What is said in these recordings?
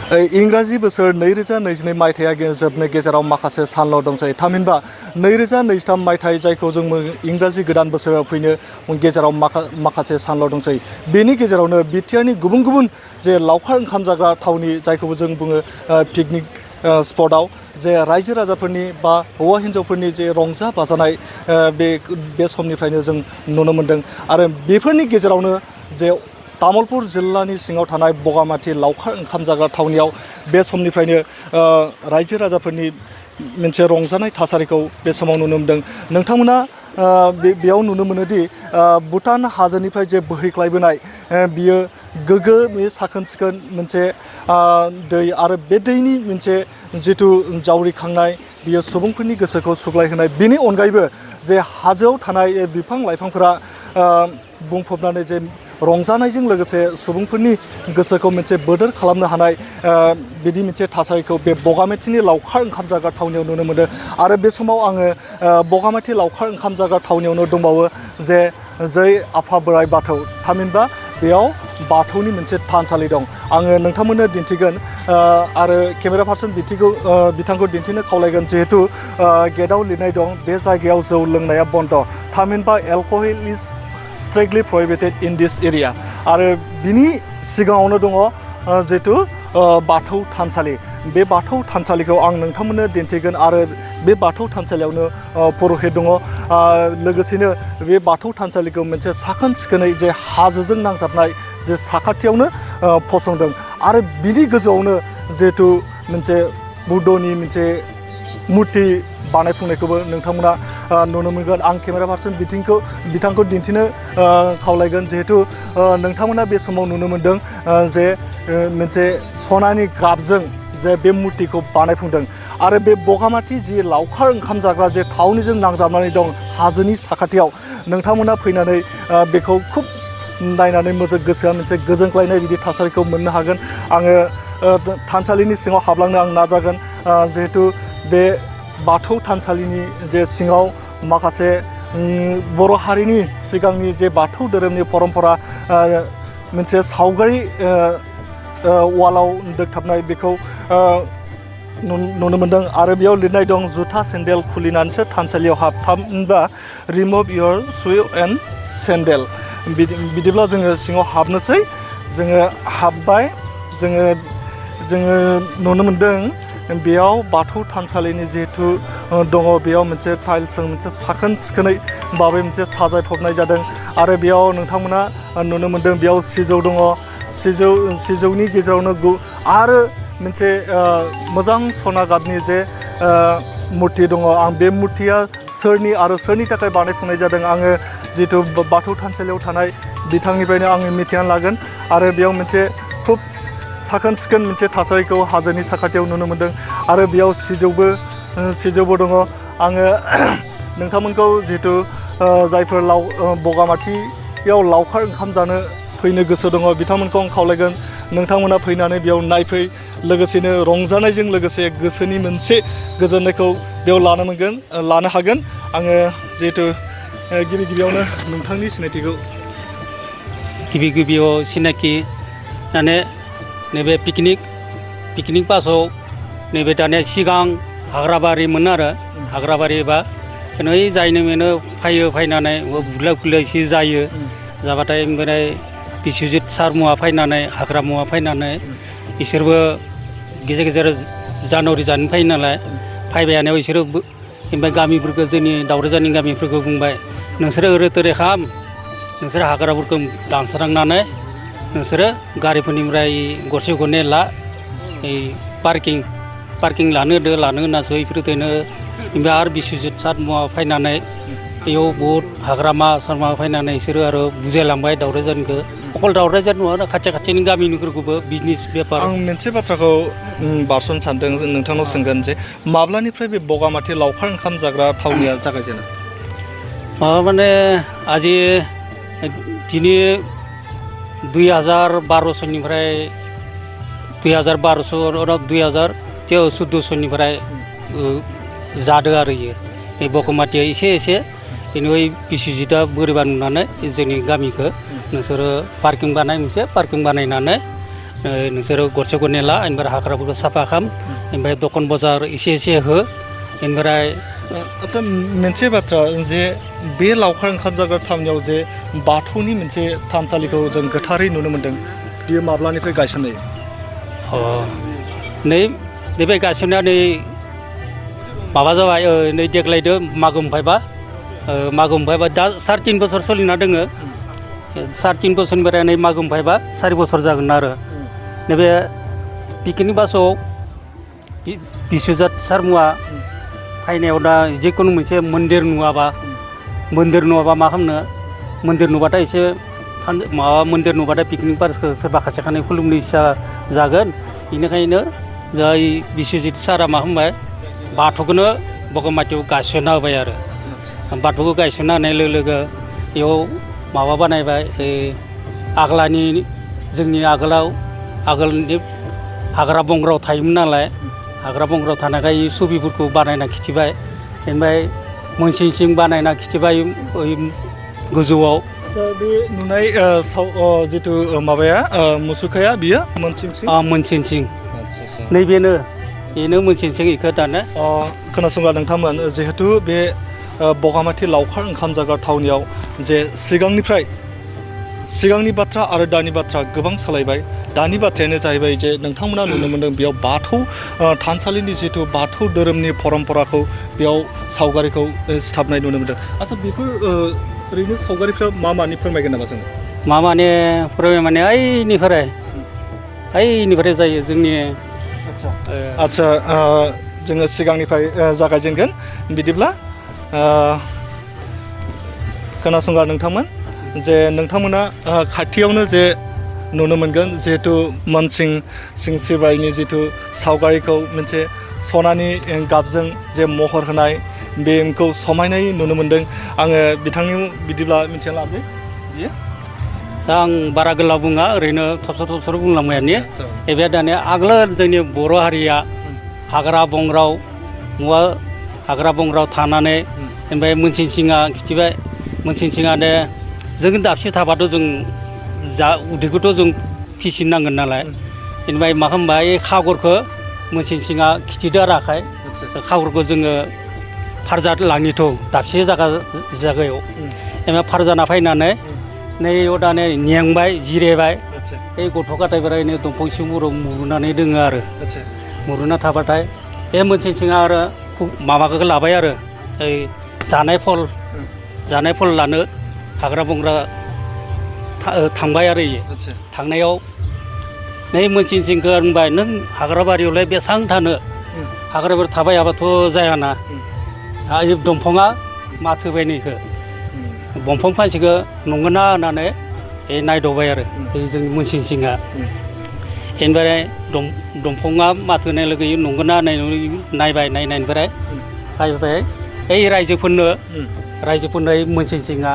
इंराजि बोसोर 2022 मायथाइया जोबनो गेजेराव माखासे सानल' दंसै थामहिनबा 2023 मायथाइ जायखौ जों इंराजि गोदान बोसोराव फैनो गेजेराव माखासे सानल' दंसै बेनि गेजेरावनो बिटिआरनि गुबुन गुबुन जे लावखार ओंखाम जाग्रा थावनि जायखौ जों बुङो पिकनिक स्पटआव जे रायजो राजाफोरनि बा हौवा हिन्जावफोरनि जे रंजा बाजानाय बे समनिफ्रायनो जों नुनो मोन्दों आरो बेफोरनि गेजेरावनो जे तामुलपुर जिल्लानि सिङाव थानाय बगामाथि लावखार ओंखाम जाग्रा थावनियाव बे समनिफ्रायनो रायजो राजाफोरनि मोनसे रंजानाय थासारिखौ बे समाव नुनो मोन्दों नोंथांमोना बेयाव नुनो मोनोदि भुटान हाजोनिफ्राय जे बोहैग्लायबोनाय बियो गोग्गो साखोन सिखोन मोनसे दै आरो बे दैनि मोनसे जिथु जावरिखांनाय बियो सुबुंफोरनि गोसोखौ सुग्लायहोनाय बेनि अनगायैबो जे हाजोआव थानाय बिफां लाइफांफोरा बुंफबनानै जे रंजानायजों लोगोसे सुबुंफोरनि गोसोखौ मोनसे बोदोर खालामनो हानाय बिदि मोनसे थासारिखौ बे बगामाथिनि लावखार ओंखाम जाग्रा थावनियाव नुनो मोनो आरो बे समाव आङो बगामाथि लावखार ओंखाम जाग्रा थावनियावनो दंबावो जे जै आफा बोराइ बाथौ थामहिनबा बेयाव बाथौनि मोनसे थानसालि दं आङो नोंथांमोननो दिन्थिगोन आरो केमेरा पार्सन बिथांखौ दिन्थिनो खावलायगोन जिहेतु गेटआव लिरनाय दं बे जायगायाव जौ लोंनाया बन्द थामहिनबा alcohol is स्ट्रिक्टलि प्रहिबिटेड in this area आरो बिनि सिगाङावनो दङ जिहेतु बाथौ थानसालि बे बाथौ थानसालिखौ आं नोंथांमोननो दिन्थिगोन आरो बे बाथौ थानसालियावनो पुर'हित दङ लोगोसेनो बे बाथौ थानसालिखौ मोनसे साखोन सिखोनै जे हाजोजों नांजाबनाय जे साखाथियावनो फसंदों आरो बिनि गोजौआवनो जिहेतु मोनसे बुद्धनि मोनसे मुर्ति बानायफुंनायखौबो नोंथांमोना नुनो मोनगोन आं केमेरा पार्सन बिथांखौ दिन्थिनो खावलायगोन जिहेतु नोंथांमोना बे समाव नुनो मोन्दों जे मोनसे सनानि गाबजों जे बे मुर्तिखौ बानायफुंदों आरो बे बगामाथि जि लावखार ओंखाम जाग्रा जे थावनिजों नांजाबनानै दं हाजोनि साखाथियाव नोंथांमोना फैनानै बेखौ खुब नायनानै मोजां गोसोआ मोनसे गोजोनग्लायनाय बिदि थासारिखौ मोननो हागोन आङो थानसालिनि सिङाव हाबलांनो आं नाजागोन जिहेतु बे बाथौ थानसालिनि जे सिङाव माखासे बर' हारिनि सिगांनि जे बाथौ धोरोमनि परम्परा मोनसे सावगारि वालाव दोगथाबनाय बेखौ नुनो मोन्दों आरो बेयाव लिरनाय दं जुथा सेन्देल खुलिनानैसो थानसालियाव हाबथामबा रिमुभ इयर शु एन्ड सेन्देल बिदिब्ला जोङो सिङाव हाबनोसै जोङो हाबबाय जोङो नुनो मोन्दों बेयाव बाथौ थानसालिनि जिहेतु दङ बेयाव मोनसे टाइल्सजों मोनसे साखोन सिखोनै बाबै मोनसे साजायफबनाय जादों आरो बेयाव नोंथांमोना नुनो मोन्दों बेयाव सिजौ दङ सिजौनि गेजेरावनो आरो मोनसे मोजां सना गाबनि जे मुर्ति दङ आं बे मुर्तिया सोरनि थाखाय बानायफुंनाय जादों आङो जिहेतु बाथौ थानसालियाव थानाय बिथांनिफ्रायनो आङो मिथिनानै लागोन आरो बेयाव मोनसे खुब साखोन सिखोन मोनसे थासारिखौ हाजोनि साखाथियाव नुनो मोन्दों आरो बेयाव सिजौबो दङ आङो नोंथांमोनखौ जिहेतु जायफोर बगामाथियाव लावखार ओंखाम जानो फैनो गोसो दङ बिथांमोनखौ आं खावलायगोन नोंथांमोना फैनानै बेयाव नायफै लोगोसेनो रंजानायजों लोगोसे गोसोनि मोनसे गोजोननायखौ बेयाव लानो हागोन आङो जिहेतु गिबियावनो नोंथांनि सिनायथिखौ गिबियाव सिनाखि माने नैबे पिकनिक पासआव नैबे दानिया सिगां हाग्राबारिमोन आरो हाग्राबारिबा ओइ जायनो मेनो फैनानै बुलाय खुलायसो जायो जाबाथाय ओमफ्राय बिस्वजित सार मुवा फैनानै हाग्रा मुवा फैनानै बिसोरबो गेजेर जानुवारि जानो फैयो नालाय फैबायानो बिसोरो ओमफ्राय गामिफोरखौ जोंनि दावराजानि गामिफोरखौ बुंबाय नोंसोरो ओरै थोरै खाम नोंसोरो हाग्राफोरखौ दानस्रांनानै नोंसोरो गारिफोरनिफ्राय गरसे गरनै ला पार्किं लानो होनासो बेफोरनो ओमफ्राय आरो बिस्वजित सार मुवा फैनानै बेयाव बहुद हाग्रामा सारमा फैनानै बिसोरो आरो बुजायलांबाय दावराजानिखौ अकल दावराजार नङा खाथिनि गामिनिफोरखौबो बिजनेस बेफार आं मोनसे बाथ्राखौ बारस'नो सानदों नोंथांनाव सोंगोन जे माब्लानिफ्राय बे बगामाथि लावखार ओंखाम जाग्रा थावनिया जागायजेनो माबा माने आजि दिनै 2012 2014निफ्राय जादों आरो बे बगामाथिया एसे बेनिफ्राय बिस्वजितआ बोरैबा नुनानै जोंनि गामिखौ नोंसोरो पार्किं बानायनानै नोंसोरो गरसे गरनै ला ओमफ्राय हाग्राफोरखौ साफा खालाम ओमफ्राय दखान बाजार एसे हो ओमफ्राय आदसा मोनसे बाथ्रा जे बे लावखार ओंखाम जाग्रा थावनियाव जे बाथौनि मोनसे थानसालिखौ जों गोथारै नुनो मोन्दों बियो माब्लानिफ्राय गायसननाय? नैबे गायसननाया नै माबा जाबाय नै देग्लायदो मागो मोनफायबा दा 3.5 बोसोर सोलिना दोङो 3.5 बोसोरनिफ्राय नै मागो मोनफायबा 4 बोसोर जागोन आरो नैबे पिकनिक बासाव बिश्वजात सारमुआ फैनायाव दा जिखुनु मोनसे मन्दिर नुवाबा मा खालामनो मन्दिर नुबाथाय एसे माबा मन्दिर नुबाथाय पिकनिक बासखौ सोरबा खासे खानै खुलुमनो इस्सा जागोन बेनिखायनो जाय बिश्वजित सारा मा खालामबाय बाथौखौनो बगामाथियाव गायसनना होबाय आरो बाथौखौ गायसनना होनाय लोगो लोगो बेयाव माबा बानायबाय आगोलनि जोंनि आगोलनि हाग्रा बंग्रायाव थायोमोन नालाय हाग्रा बंग्रायाव थानायखाय छबिफोरखौ बानायना खिथिबाय ओमफ्राय मोनसे सिं बानायना खिथिबाय गोजौआव बे नुनाय जिथु माबाया मुसुखाया बियो मोनसिं नैबेनो मोनसिं इखौ दानो खोनासंग्रा नोंथांमोन जिहेतु बे बगामाथि लावखार ओंखाम जाग्रा थावनियाव जे सिगांनि बाथ्रा आरो दानि बाथ्रा गोबां सोलायबाय दानि बाथ्रायानो जाहैबाय जे नोंथांमोना नुनो मोन्दों बेयाव बाथौ थानसालिनि जिथु बाथौ धोरोमनि परम्पराखौ बेयाव सावगारिखौ सिथाबनाय नुनो मोन्दों। आच्चा बेफोर ओरैनो सावगारिफ्रा मानि फोरमायगोन नामा जोङो? माने फोरमाय माने ओइनिफ्राय जायो जोंनि आच्चा जोङो सिगांनिफ्राय जागायजेनगोन बिदिब्ला खोनासंग्रा नोंथांमोन जे नोंथांमोना खाथियावनो जे नुनो मोनगोन जिहेतु मोनसिं सिबायनि जिथु सावगारिखौ मोनसे सनानि गाबजों जे महर होनाय बेखौ समायनाय नुनो मोन्दों। आङो बिथांनि बिदिब्ला मिथिना लानोसै बियो दा आं बारा गोलाव बुङा ओरैनो थबसर बुंलांबायानो एबे दानिया आगोल जोंनि बर' हारिया हाग्रा बंग्रायाव थानानै ओमफ्राय मोनसिंआ खिथिबाय मोनसिङानो जों दाबसे थाबाथ' जों उदैखौथ' जों फिसिनांगोन नालाय बेनिफ्राय मा खालामबाय खागरखौ मोनसिङा खिथिदो आरो आखाय खागरखौ जोङो फारजा लाङिथ' दाबसे जायगायाव ओमफ्राय फारजाना फैनानै नैयाव दाने नेंबाय जिरायबाय बे गथ' गथायफोरा दंफां सिंफोराव मुरुनानै दोङो आरो मुरुना थाबाथाय बे मोनसिङा आरो माबाखौ लाबाय आरो ओइ जानाय फल लानो हाग्रा बंग्रा थांबाय आरो थांनायाव नै मोनसिंखौ होनबाय नों हाग्रा बारियावलाय बेसेबां थानो हाग्रा बारि थाबाय हाबाथ' जायाना दंफाङा माथोबाय नैखौ दंफां फांसेखौ नंगौना होननानै नायदावबाय आरो जोंनि मोनसिङा बेनिफ्राय दंफाङा माथो होनाय लोगो नंगौना नायबाय नायनायनिफ्राय फैबाय ओइ रायजोफोरनो मोनसिङा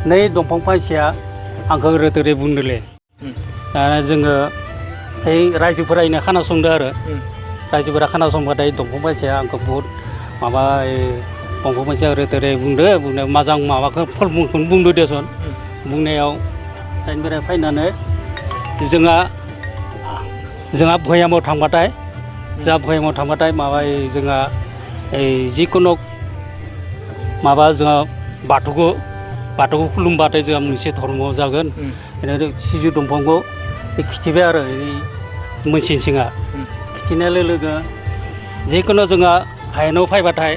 नै दंफां फांसेया आंखौ ओरै बुंदोंलै जोङो ओइ रायजोफोरा खोनासंदो आरो रायजोफोरा खोनासंबाथाय दंफां फांसेया आंखौ बहुद माबा दंफां फांसेया ओरै बुंनायाव मोजां माबाखौ फलमुलखौनो बुंदो देसन बुंनायाव बेनिफ्राय फैनानै जोंहा भयामाव थांबाथाय माबा जोंहा जिखुनु माबा जोंहा बाथौखौ खुलुमबाथाय जोंहा मोनसे धर्म जागोन बेनिफ्राय सिजौ दंफांखौ खिथिबाय आरो मोनसिङा खिथिनाय लोगो जिखुनु जोंहा हायेनाव फैबाथाय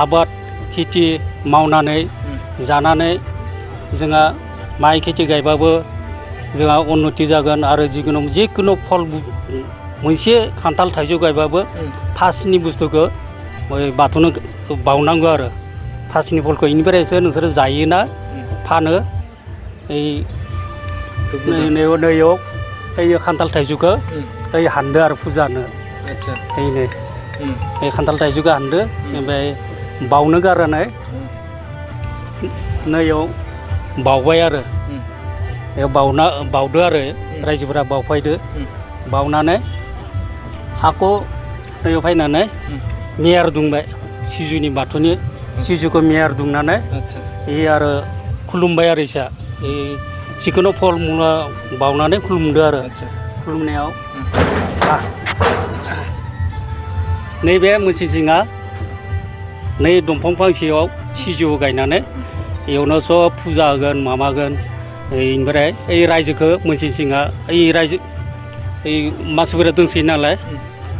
आबाद खेथि मावनानै जानानै जोंहा माइ खेथि गायबाबो जोंहा उन्नति जागोन आरो जिखुनु फल मोनसे खान्थाल थाइजौ गायबाबो फार्स्टनि बुस्थुखौ बाथौनो बावनांगौ आरो फार्स्टनि फलखौ बेनिफ्रायसो नोंसोरो जायोना फानो नैयाव खान्थाल थाइजौखौ हानदो आरो फुजानो खान्थाल थाइजौखौ हानदो ओमफ्राय बावनो गारनानै नैयाव बावबाय आरो बावदो आरो रायजोफोरा बावफायदो बावनानै हाखौ नैयाव फैनानै मेयार दुंबाय सिजुनि बाथौनि सिजुखौ मेयार दुंनानै आरो खुलुमबाय आरो जिखुनु फल मुला बावनानै खुलुमदो आरो खुलुमनायाव नैबे मोनसे जिङा नै दंफां फांसेयाव सिजौ गायनानै इयावनो सब फुजा होगोन माबागोन ओमफ्राय ओइ रायजोखौ मोनसे जिङा ओइ रायजो ओइ मानसिफोरा दोंसोयो नालाय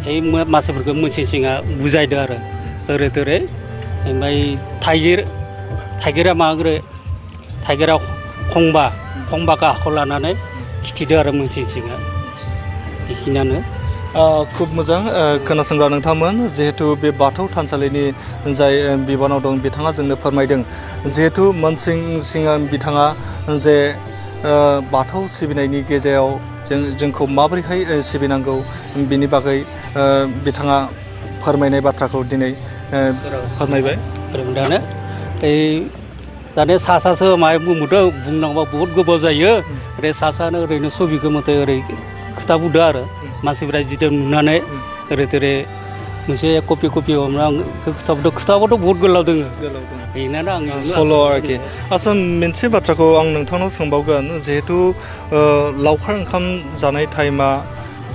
ओइ मानसिफोरखौ मोनसे जिङा बुजायदो आरो ओरै थोरै ओमफ्राय थाइगिरा माग्रो थाइगिरा खंबाखौ आखायाव लानानै खिथिदो आरो मोनसे जिङा बेखिनियानो खुब मोजां खोनासंग्रा नोंथांमोन जिहेतु बे बाथौ थानसालिनि जाय बिबानाव दं बिथाङा जोंनो फोरमायदों जिहेतु मोनसिं सिङा बिथाङा जे बाथौ सिबिनायनि गेजेराव जोंखौ माबोरैहाय सिबिनांगौ बिनि बागै बिथाङा फोरमायनाय बाथ्राखौ दिनै फोरमायबाय दानो दाने सासो माय बुंदों बुंनांगौबा बहुत गोबाव जायो ओरै सानो ओरैनो सबिखौ मथे ओरै खोथा बुंदो आरो मानसिफोरा जितु नुनानै ओरै थोरै मोनसे कपि हमना आं खोथाबोथ' बहुत गोलाव दङ बेनो आं सल' आरोखि आच्चा मोनसे बाथ्राखौ आं नोंथांनाव सोंबावगोन जिहेतु लावखार ओंखाम जानाय टाइमा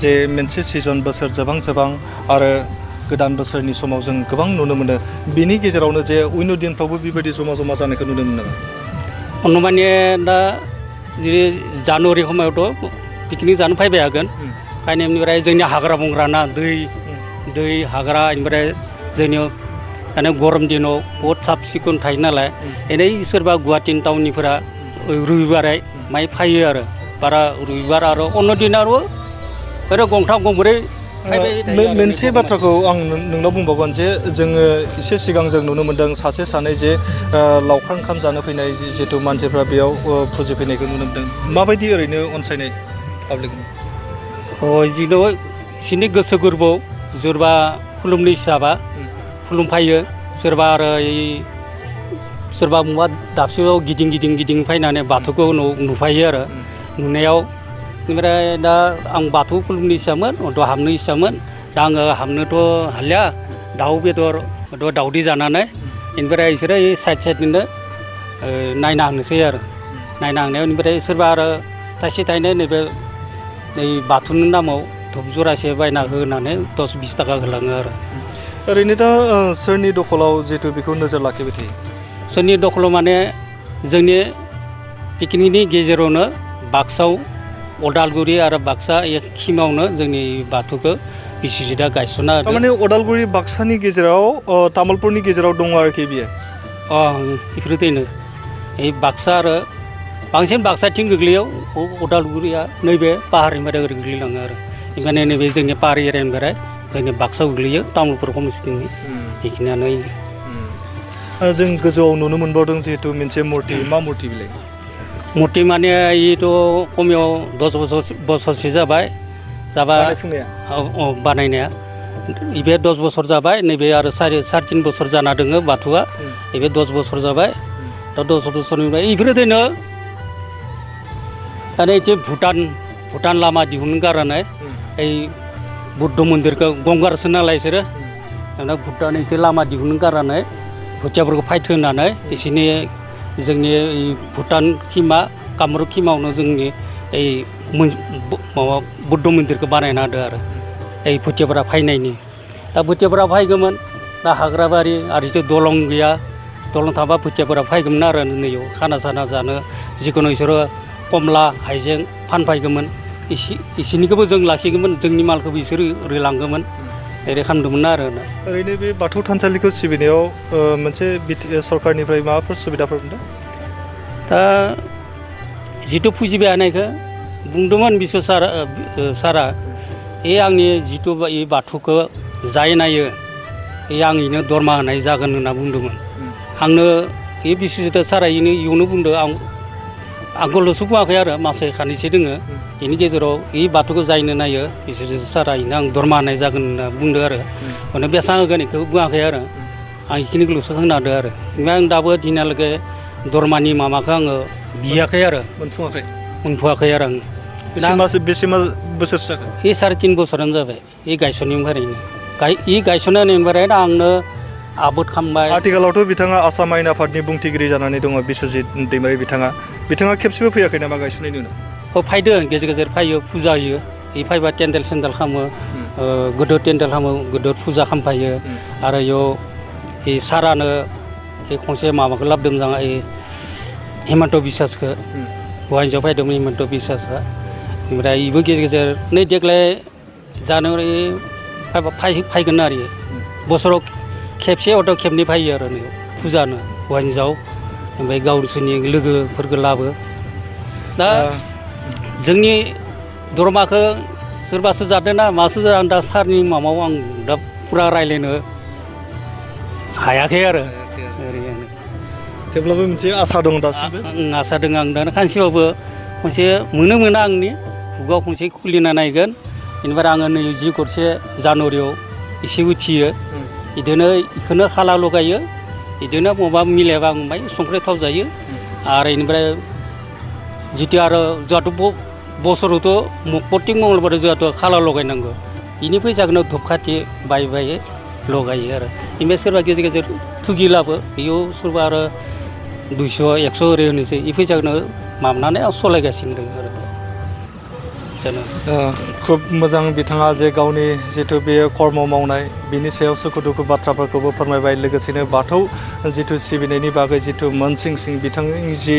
जे मोनसे सिजन बोसोर जोबां आरो गोदान बोसोरनि समाव जों गोबां नुनो मोनो बिनि गेजेरावनो जे उइनु दिनफ्रावबो बेबायदि जमा जानायखौ नुनो मोनो अनुमाने दा जेरै जानुवारि समायावथ' पिकनिक जानो फैबाय हागोन फैनायनिफ्राय जोंनि हाग्रा बंग्राना दै हाग्रा ओमफ्राय जोंनियाव दाने गरम दिनाव बहुत साब सिखोन थायो नालाय एनै सोरबा गुवाहाटि टाउननिफोरा रबिबारै माय फैयो आरो बारा रबिबार आरो अन्य दिनावबो ओरै गंथाम गंब्रै मोनसे बाथ्राखौ आं नोंनाव बुंबावगोन जे जोङो एसे सिगां जों नुनो मोन्दों सासे सानै जे लावखार ओंखाम जानो फैनाय जिथु मानसिफ्रा बेयाव फुजिफैनायखौ नुनो मोन्दों माबायदि ओरैनो अनसायनाय पाब्लिक जिनो बिसोरनि गोसो गोरबोआव सोरबा खुलुमनो हिसाबा खुलुमफायो सोरबा आरो सोरबा मुवा दाबसेयाव गिदिं फैनानै बाथौखौ नुफायो आरो नुनायाव ओमफ्राय दा आं बाथौ खुलुमनो इस्सामोन हाबनो इस्सामोन दा आङो हाबनोथ' हालिया दाउ बेदर दाउदै जानानै ओमफ्राय बिसोरो साइडनिनो नायना होनोसै आरो नायना होनायाव ओमफ्राय सोरबा आरो थाइसे थाइनै नैबे नै बाथौनि नामाव धुप जरासे बायना होनानै 10-20 थाखा होलाङो आरो ओरैनो दा सोरनि दखलाव जिहेतु बेखौ नोजोर लाखिबाय थायो सोरनि दखलाव माने जोंनि पिकनिकनि गेजेरावनो बाक्सायाव अदालगुरि आरो बाक्सा खिमावनो जोंनि बाथौखौ बिस्वजितआ गायसना माने अदालगुरि बाक्सानि गेजेराव तामुलपुरनि गेजेराव दङ आरोखि बियो बेफोरबायदिनो बाक्सा आरो बांसिन बाक्साथिं गोग्लैयो अदालगुरिया नैबे पाहाड़निफ्राय ओरै गोग्लैलाङो आरो ओंखायनो नैबे जोंनि पाहाड़ एरियानिफ्राय जोंनि बाक्सायाव गोग्लैयो तामुलपुर समस्थिनि बेखिनियानो जों गोजौआव नुनो मोनबावदों जिहेतु मोनसे मुर्ति मा मुर्ति बिलाय मुर्ति माने इथ' खमायाव 10 बोसोरसो जाबाय बानायनाया बे 10 बोसोर जाबाय नैबे आरो 3.5 बोसोर जाना दङ बाथौआ बे 10 बोसोर जाबाय दा 10 बोसोरनिफ्राय बेफोरबायदिनो दाने एसे भुटान लामा दिहुननो गारनानै ओइ बुद्ध मन्दिरखौ गंगारसो नालाय बिसोरो दाना भुटान एसे लामा दिहुननो गारनानै भुटियाफोरखौ फाइट होनानै बिसोरनि जोंनि भुटान खिमा कामरुप खिमावनो जोंनि माबा बुद्ध मन्दिरखौ बानायना होदो आरो भुटियाफोरा फैनायनि दा भुटियाफोरा फैगौमोन दा हाग्राबारि आरो जितु दलं गैया दलं थाबा भुटियाफोरा फैगौमोन आरो नैयाव खाना साना जानो जिखुनु बिसोरो कमला हाइजें फानफैगौमोन इसिनिखौबो जों लाखिगौमोन जोंनि मालखौबो बिसोरो ओरै लांगौमोन ओरै खालामदोंमोन आरो ओरैनो बे बाथौ थानसालिखौ सिबिनायाव मोनसे सरकारनिफ्राय माबाफोर सुबिदाफोर मोनदों दा जितु फुजिबाय हानायखौ बुंदोंमोन बिश्व सारा आंनि जितु बाथौखौ जाय नायो आंनिनो दरमा होनाय जागोन होनना बुंदोंमोन आंनो बिश्वजित सारा इयावनो बुंदों आंखौल'सो बुङाखै आरो मासे खानैसो दोङो बेनि गेजेराव बाथौखौ जायनो नायो बिश्वजित सारा आं दरमा होनाय जागोन होनना बुंदों आरो माने बेसेबां होगोन बेखौ बुङाखै आरो आं बेखिनिखौल'सो होनो हादों आरो ओमफ्राय आं दाबो दिनालागै दरमानि माबाखौ आङो बियाखै आरो मोनफुवाखै आरो आं बेसे बोसोरसो जाखो 3.5 बोसोरानो जाबाय गायसननायनिफ्रायनो गायसननायनिफ्राय आंनो आबोद खालामबाय आथिखालावथ' बिथाङा आसाम आयेन आफादनि बुंथिगिरि जानानै दङ बिश्वजित दैमारि बिथाङा खेबसेबो फैयाखै नामा गायसननायनि उनाव फैदों गेजेर गेजेर फैयो फुजा होयो इ फायबा टेन्डेल सेन्डेल खालामो गोदोर टेन्डेल खालामो गोदोर फुजा खालामफायो आरो इयाव इ सारानो इ खनसे माबाखौ लाबोदों जों इ हिमन्त बिश्वासखौ हौवा हिन्जाव फैदोंमोन हिमन्त बिश्वासआ ओमफ्राय इबो गेजेर गेजेर नै देग्लाय जानुवारि फैगोन आरो बोसोराव खेबसे हयथ' खेबनै फैयो आरो नै फुजानो हौवा हिन्जाव ओमफ्राय गावसोरनि लोगोफोरखौ लाबो दा जोंनि धर्माखौ सोरबासो जादों ना मासो जादों दा सारनि माबायाव आं दा फुरा रायज्लायनो हायाखै आरो ओरैनो थेवब्लाबो मोनसे आसा दं दासिमबो आसा दङ आं दा खानसेबाबो खनसे मोना आंनि खुगायाव खनसे खुलिना नायगोन बेनिफ्राय आङो नै जि गरसे जानुवारियाव एसे उथियो बिदिनो बेखौनो खाला लगायो बिदिनो बबेबा मिलायबा आं बाय संख्रि थाव जायो आरो बेनिफ्राय जितु आरो जोंहाथ' बोसोरावथ' प्रत्येक मंगलबार जोंहाथ' खाला लगायनांगौ बेनि फैसाखौनो धुपखाथि बाय लगायो आरो बेनिफ्राय सोरबा गेजेर गेजेर थुगिलाबो बेयाव सोरबा आरो 200-100 ओरै होनोसै बे फैसाखौनो माबानानै आं सालायगासिनो दङ आरो खुब मोजां बिथाङा जे गावनि जिथु बे कर्म मावनाय बिनि सायाव सुखु दुखु बाथ्राफोरखौबो फोरमायबाय लोगोसेनो बाथौ जिथु सिबिनायनि बागै जिथु मोनसिं सिं बिथांनि जि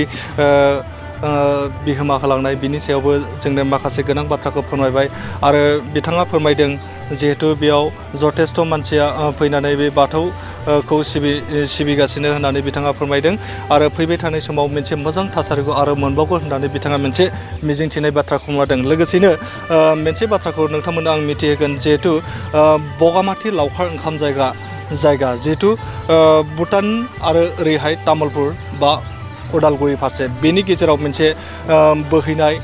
बिहोमा होलांनाय बिनि सायावबो जोंनो माखासे गोनां बाथ्राखौ फोरमायबाय आरो बिथाङा फोरमायदों जिहेतु बेयाव जथेस्थ' मानसिया फैनानै बे बाथौखौ सिबिगासिनो होननानै बिथाङा फोरमायदों आरो फैबाय थानाय समाव मोनसे मोजां थासारिखौ आरो मोनबावगोन होननानै बिथाङा मोनसे मिजिंथिनाय बाथ्रा फोरमायदों लोगोसेनो मोनसे बाथ्राखौ नोंथांमोननो आं मिथिहोगोन जिहेतु बगामाथि लावखार ओंखाम जायगा जिहेतु भुटान आरो ओरैहाय तामुलपुर बा उदालगुरि फारसे बेनि गेजेराव मोनसे बोहैनाय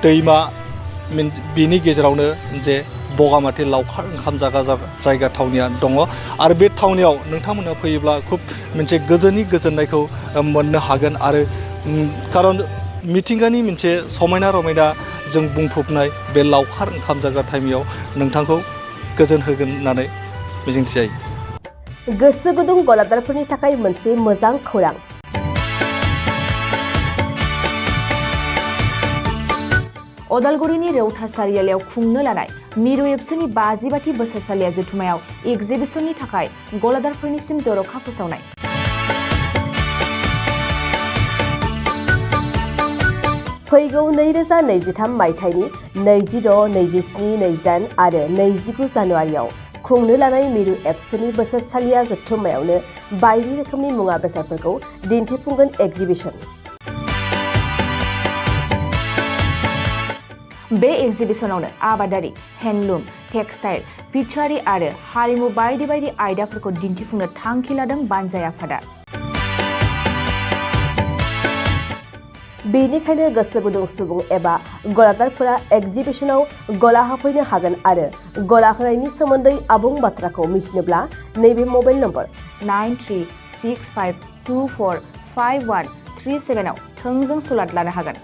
दैमा बिनि गेजेरावनो जे बगामाथि लावखार ओंखाम जायगा थावनिया दङ आरो बे थावनियाव नोंथांमोना फैयोब्ला खुब मोनसे गोजोननायखौ मोननो हागोन आरो खारन मिथिंगानि मोनसे समायना रमायना जों बुंफबनाय बे लावखार ओंखाम जाग्रा थावनियाव नोंथांखौ गोजोन होगोन होननानै मिजिंथिजायो गोसो गुदुं गलादारफोरनि थाखाय मोनसे मोजां खौरां अदालगुरिनि रौता सारियालियाव खुंनो लानाय मिरु एबसुनि 50 बोसोरसालिया जथुमायाव एक्जिबिसननि थाखाय गलादारफोरनिसिम जर'खा फोसावनाय फैगौ 2023 मायथाइनि 26, 27, 28 आरो 29 जानुवारियाव खुंनो लानाय मिरु एबसुनि बोसोरसालिया जथुमायावनो बायदि रोखोमनि मुवा बेसादफोरखौ दिन्थिफुंगोन एक्जिबिसन बे एक्जिबिसनावनो आबादारि हेन्डलुम टेक्सटाइल फिचारि आरो हारिमु बायदि आयदाफोरखौ दिन्थिफुंनो थांखि लादों बानजाय आफादा बेनिखायनो गोसो गुदुं सुबुं एबा गलादारफोरा एक्जिबिसनाव गला होफैनो हागोन आरो गला होनायनि सोमोन्दै आबुं बाथ्राखौ मिथिनोब्ला नैबे मबाइल नम्बर 9365245137 आव थोंजों सुलाद लानो हागोन